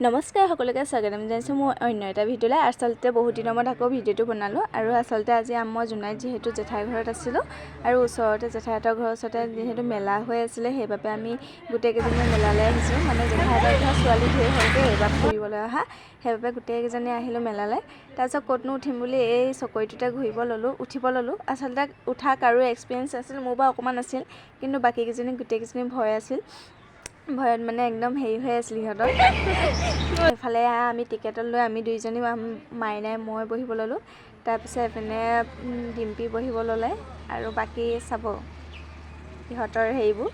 নমস্কাৰ, সকলোকে স্বাগতম জনাইছোঁ মোৰ অন্য এটা ভিডিঅ'লৈ। আচলতে বহুত দিনৰ মূৰত আকৌ ভিডিঅ'টো বনালোঁ। আৰু আচলতে আজি মই জোনাইত যিহেতু জেঠাইৰ ঘৰত আছিলোঁ আৰু ওচৰতে জেঠাইহঁতৰ ঘৰৰ ওচৰতে যিহেতু মেলা হৈ আছিলে, সেইবাবে আমি গোটেইকেইজনীয়ে মেলালৈ আহিছোঁ। মানে জেঠাইহঁতৰ ঘৰৰ ছোৱালী ধেৰ হ'লগৈ এইবাৰ ফুৰিবলৈ অহা, সেইবাবে গোটেইকেইজনী আহিলোঁ মেলালৈ। তাৰপিছত ক'তনো উঠিম বুলি এই চকৰিটোতে ঘূৰিব ল'লোঁ, উঠিব ল'লোঁ। আচলতে উঠা কাৰো এক্সপিৰিয়েঞ্চ নাছিল, মোৰ বাৰু অকণমান আছিল, কিন্তু বাকীকেইজনী গোটেইকেইজনী ভয় আছিল। ভয়ত মানে একদম হেৰি হৈ আছিল সিহঁতৰ। এইফালে আমি টিকেটত লৈ আমি দুইজনী, মাইনাই মই বহিব ল'লোঁ। তাৰপিছত এইপিনে ডিম্পী বহিব ল'লে আৰু বাকী চাব ইহঁতৰ হেৰিবোৰ।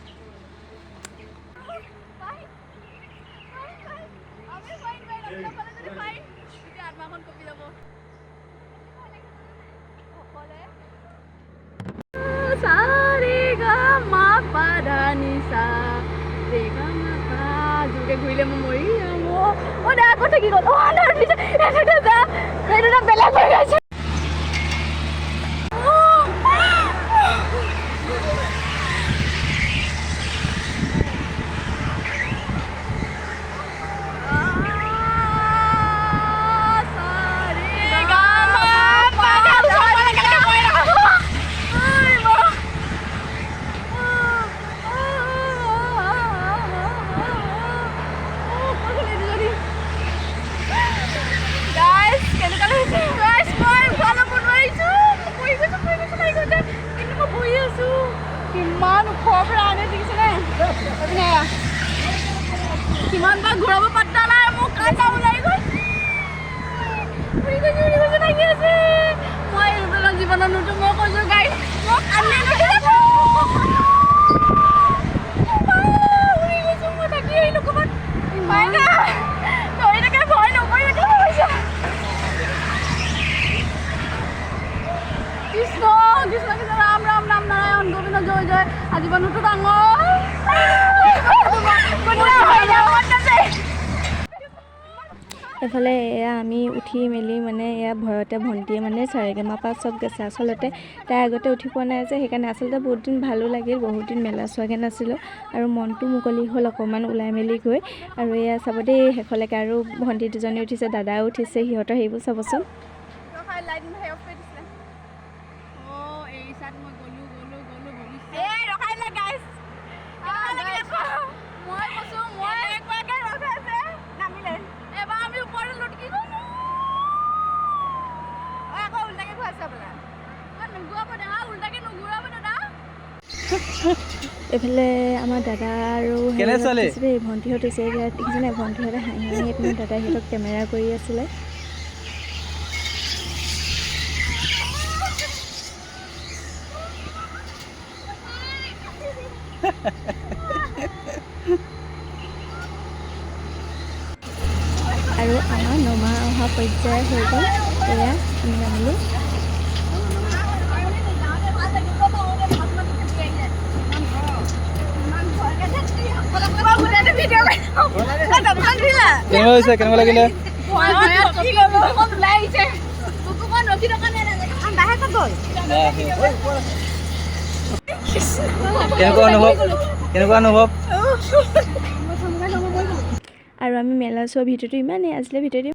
সা ৰে গা মা পা ধা নি সা ৰে গা মা পা। জোৰকে ঘূৰিলে মই মৰি যাম। অ' অ' দা আকৌ থাকি গ'ল। অ' দা উঠিছে। সেইটো যা, সেইটো এটা বেলেগ হৈ গৈছে। Guys, কেনেকুৱা লাগিছে? Guys, মই উশাহ ল'ব নোৱাৰিছোঁ। পৰি গৈছোঁ, পৰি গৈছোঁ, লাগি গৈছে। কিন্তু মই বহি আছোঁ। কিমান ওখৰ পৰা আনে দেখিছেনে? এইপিনে এয়া। কিমান বাৰ ঘূৰাব পাত্তা নাই, মোৰ কান্দা ওলাই গৈছে। উৰি গৈছে, উৰি গৈছে লাগি আছে। মই এৰোপ্লেনত জীৱনত নুঠো, মই কৈছোঁ গাইজ, মই কান্দি নুঠো। উৰি গৈছোঁ, মই থাকি আহিলোঁ ক'ৰবাত। মাইনা, ধৰি থাকে, ভয় নকৰিবি, কি ভাবিছা? কৃষ্ণ কৃষ্ণ কৃষ্ণ, ৰাম ৰাম ৰাম নাৰায়ণ গোবিন্দ জয় জয়। আজি মানুহটো ডাঙৰ। এইফালে এয়া আমি উঠি মেলি মানে এয়া ভয়তে ভণ্টিয়ে মানে চাৰেগামা চব গাইছে। আচলতে তাই আগতে উঠি পোৱা নাই যে, সেইকাৰণে। আচলতে বহুত দিন ভালো লাগিল, বহুত দিন মেলা চোৱাগৈ নাছিলোঁ আৰু মনটো মুকলি হ'ল অকণমান ওলাই মেলি গৈ। আৰু এয়া চাব দেই শেষলৈকে, আৰু ভণ্টি দুজনী উঠিছে, দাদাও উঠিছে, সিহঁতৰ সেইবোৰ চাবচোন। লাইট সেই অফ কৰি দিছিলে। অ' এই চাত মই গ'লো গ'লো গ'লো ভৱিষ্যত। এই ৰখাই দিলে গাইছ। মই কৈছোঁ, মই এনেকুৱাকৈ ৰখাইছে, নামিলে। এবাৰ আমি ওপৰলৈ লটকি গ'লো। আকৌ উল্টাকৈ খুৱাইছে বোলে। নুঘূৰাব দাদা, উল্টাকে নুঘূৰাব দাদা। এইফালে আমাৰ দাদা আৰু কেনে হেৰিহঁত ছোৱালী? উঠিছে দেই, ভণ্টিহঁত উঠিছে। এতিয়া দেখিছেনে, ভণ্টিহঁতে হাঁহি হাঁহি এইপিনে দাদাই সিহঁতক কেমেৰা কৰি আছিলে। আৰু আমাৰ নমা অহা পৰ্যায় হৈ গ'ল। এয়া আমি নামিলোঁ। কেনেকুৱা হৈছে? কেনেকুৱা লাগিলে? ওলাই আহিছে। বুকুখন ৰখি থকা নাই। কেনেকুৱা অনুভৱ? কেনেকুৱা অনুভৱ? আৰু আমি মেলা চোৱা ভিডিঅ'টো ইমানেই। আজিলৈ ভিডিঅ'টো